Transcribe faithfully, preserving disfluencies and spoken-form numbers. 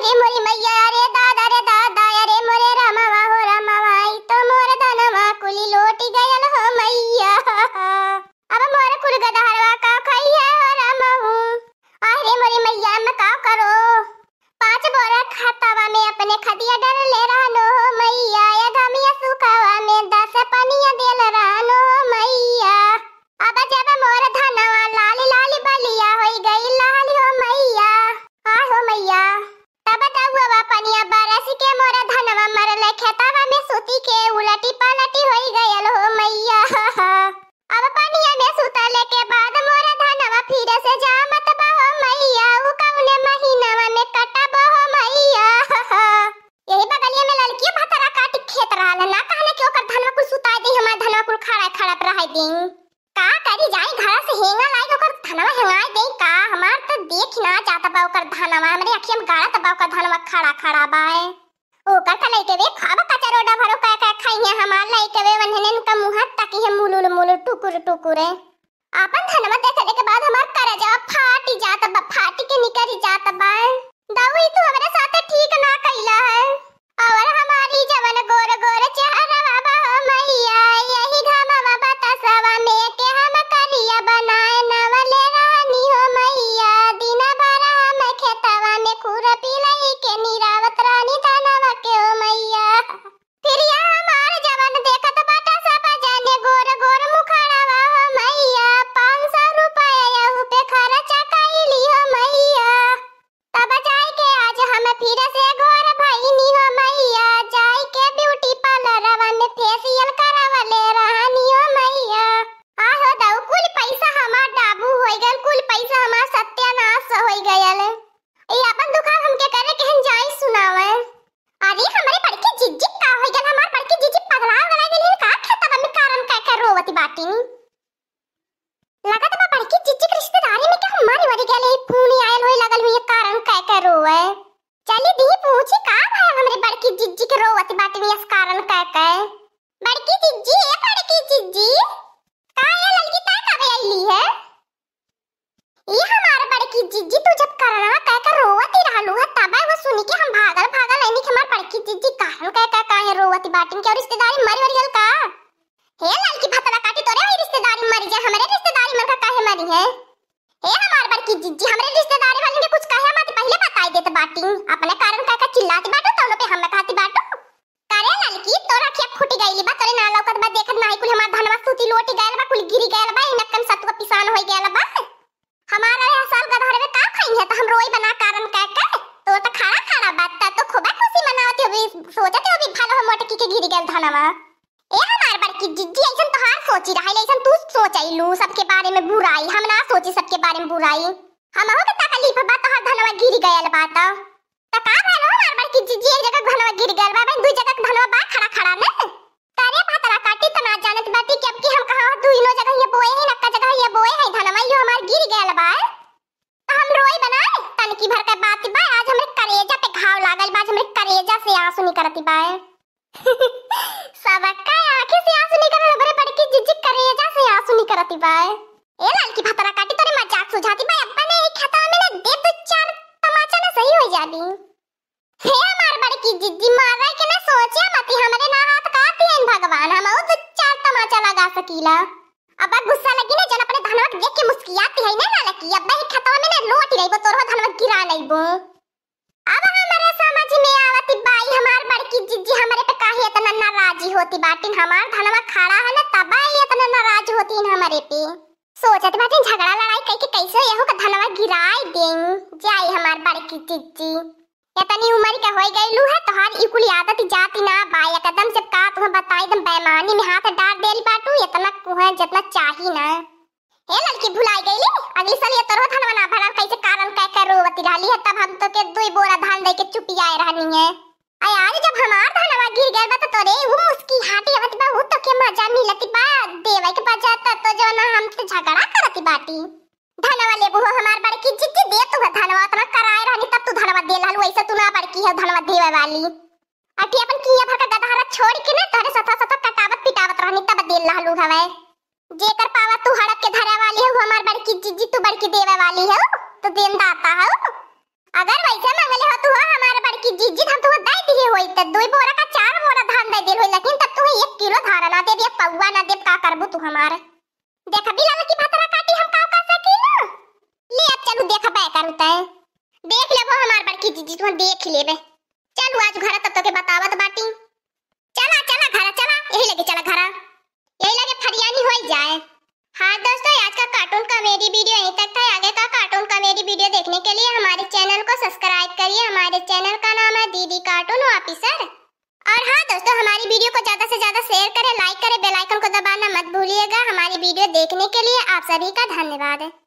हे मोरी मैया, अरे दादा रे दादा, अरे मोरे रामवा हो रामवा, ई तो मोर धनवा कुली लोटि गयल हो मैया। अब मोर कुल गदहरवा का खइहे हो रामहू। अरे मोरी मैया, मैं का करो? पाँच बोरा खतवा में अपने खदिया डरले रहनो हो मैया, ये घमिया सुखवा में दस पनिया देल रहनो हो मैया। अब जब मोर धनवा लाली लाली बलिया होई गई लाल हो मैया, आ हो मैया। तब दउवा पनिया बरस के मोर धनवा मरले खेतवा में सूती के उलटी पलटी होई गयल हो मैया। अब पनिया में सुतले के बाद मोर धनवा फिर से जामत बा हो मैया, उ कउने महीनवा में कटब हो मैया। यही बगलिया में ललकियो भतरा काटी खेत रहल है, ना कहले कि ओकर धनवा कुल सुताई दे, हमार धनवा कुल खड़ा खड़ा रह दे। का करी, जाई घर से हेंगा लाई ओकर धनवा हेंगाई दे का? हमार तो देख ना जात बा ओकर धनवा, हमरे अखिया में गाड़त बा ओकर धनवा खड़ा खड़ा बा। ओकर त लइके वे खाब कचरो डभरो कह कह खाइहे, हमार लइके वे वन्हने का मुँह तकिहे मुलुल मुलुल टुकुर टुकुर। आपन धनवा देखले के बाद हमार करेजा फाटी जात बा, फाटी के निकरी जात बा। दऊ, ई तू हमरे साथे ठीक ना कइला है। और हमारी जवन गोर गोर चेहरवा बा हो मैया, यही घामवा बतासवा में के हम करिया बनाए नवले रानी हो मैया। दिन भर हम खेतवा में खुरपी लइके निरावत रानी धनवा के हो मैया। फिर यह हमार जवन देखत बाटा सब जाने गोर गोर मुखड़वा हो मैया, पाँच सौ रुपया यहू पे खर्चा कइली हो मैया। तब जाई के आज हम फिर से गोर भइनी हो मैया, जाई के ब्यूटी पार्लरवा में फेशियल करवले रहनी हो मैया। आहो दऊ, कुल पैसा हमार डाबू होई गयल, कुल पैसा हमार सत्यानाश होई गयल। ई अपन दुखाव हमके करे केहन जाई सुनावे। अरे हमरे बड़की जिज्जी का होई गयल, हमार बड़की जिज्जी पगला गला गली का खेतवा में कारण कह के रोवत बाटी। लगत बा बड़की जिज्जी के रिश्तेदारी में केहू मरी वरी गयल, यही फूनी आयल होई लगल हुई कारण कह के रोवे। चली दी पूछी का भयल हमरे बड़की जिज्जी के रोवत बाटी यस कारण कह के। बड़की जिज्जी, ए बड़की जिज्जी, का ए ललकी ता कबे अइली है? ई हमार बड़की जिज्जी, तू जब करनवा कह के रोवत ही रहलू है, तबे वो सुनी के हम भागल भागल अइनी कि हमार बड़की जिज्जी कारण कह के काहे रोवत बाटिन, के रिश्तेदारी मरी वरी गल का? हे ललकी भतरा काटी, तोरे वही रिश्तेदारी मरी जाए, हमरे रिश्तेदारी मर का काहे मरी है? हे हमार बड़की जिज्जी, हमरे रिश्तेदारी वाली के कुछ कहे मत, पहले बताई देत बाटी, अपने कारण कह के चिल्लाती बाटू, तौनो पे हम कहती बाटू। करे ललकी, तोर अखिया फूटी गइली बा, तोरे ना लौकत बा, देखत नाही कुल हमार धनवा सूती लोटी गयल बा, कुल गिरी गयल बा, इनकन सतुआ पिसान होई गयल बा। हमार रहे साल गदहरवे का खइहे, त हम रोई बना कारण कह के, तोर त खड़ा खड़ा बा, त तो खूबे खुशी मनावत होबी, सोचत होबी भलो हो मोटकी के गिरी गयल धनवा। ए हमार बड़की जिज्जी, अइसन तोहार सोची रहल, अइसन तू सोचैलू सबके बारे में बुराई, हम ना सोची सबके बारे में बुराई। हमहू के तकलीफ बा, तोहार धनवा गिरी गयल बा त। त का भइल हो हमार बड़की जिज्जी, एक जगह धनवा गिर गयल बा, भाई दुई जगह धनवा बा खड़ा खड़ा ने। करे भतरा काटी त ना जानत बाटी कि अब की हम कहाँ दुइनो जगह ये बोए हैं, नक्का जगह ये बोए हैं धनवा, यो हमार गिर गयल बा। त हम रोई बनाए, तनकी भर के बात बा, आज हमरे करेजा पे घाव लागल बा, आज हमरे करेजा से आंसू निकरत बा। सबका आँखी से आंसू निकरल, हमरे बड़की जिज्जी करेजा से आंसू निकरत बा। ए ललकी भतरा काटी, तोरे मजाक सुझाती बा, अपने एक खेतवा में ना दे दो चार तमाचा ना सही हो जाबी। हे हमार बड़की जिज्जी, मारे के ना सोचे मती, हमरे ना हाथ का दियन भगवान, हम दो चार तमाचा लगा सकीला। अब गुस्सा लगी ना, जन अपने धनवा के देख के मुस्कियाती है ना, ना लकी, अब ही खेतवा में ना लोटी रहिबो, तोरो धनवा गिरा लइबो। अब हमरे समझ में आवत बाई, हमार बड़की जिज्जी हमरे पे काहे इतना नाराजी होती बाटिन, हमार धनवा खड़ा है ना, तब ही इतना नाराज होती हमरे पे। सोचत बाटिन झगड़ा लड़ाई कइके कैसे यहू का धनवा गिराई देई। जाई हमार बड़की जिज्जी, इतनी उम्र के होई गईलू है, तोहार ई कुल आदत जाती ना बा। एकदम से का तुहें बताई, एकदम बेईमानी में हाथ डाल देली बाटू, इतना कुहें जितना चाही ना। हे ललकी, भुलाई गईली, अगली साल ये तोरो धनवा ना भरल, कैसे कारण कह के रोवती रहली है, तब हम तो के दुई बोरा धान दे के चुपियाए रहनी है। अरे आज जब हमार धनवा गिर गयल बा, त तोरे उ मुस्की हाटी आवत बा, उ तो के मजा मिलती बा, देवे के बजा त तो जो ना हम तो झगड़ा करती बाटी। धनवा लेबू हो हमार बड़की जिज्जी, दे तू धनवा, उतना कराए रहनी तब तू धनवा दे लहलू, ऐसे तू ना बड़की है धनवा देवे वाली। अठी अपन किया भर का गदहरा छोड़ के ना तोरे सथा सथा कटावत पिटावत रहनी तब दे लहलू हवे। जेकर पावा तू हड़प के धरे वाली हो हमार बड़की जिज्जी, तू बड़की देवे वाली हो, तू देनदाता हो। अगर वैसे मंगले हो तू हो हमार जिज्जी, हम तुहे दे दिए होई, त दुई बोरा का चार बोरा धान दे दिल होई, लेकिन तब तुहे एक किलो धान ना देब, एक पौवा ना देब, का करबू तू हमार? देखबी ललकी भतरा काटी हम का कर सकीला। ले अब चलू देखबे करू तय। देख लेबो हमार बड़की जिज्जी, तुहे देख लेबे। चलू आज घर तब तोके बतावत बाटी। चला, चला घरा, चला, यही लगे चला घरा, यही लगे फरियानी होई जाए। हाँ दोस्तों, आज का cartoon comedy video यहीं तक था। आगे का cartoon comedy video देखने के लिए हमारे channel को subscribe करिए। हमारे channel का नाम है दीदी Cartoon Officer। और हाँ दोस्तों, हमारी video को ज्यादा से ज्यादा share करें, like करें, bell icon को दबाना मत भूलिएगा। हमारी video देखने के लिए आप सभी का धन्यवाद।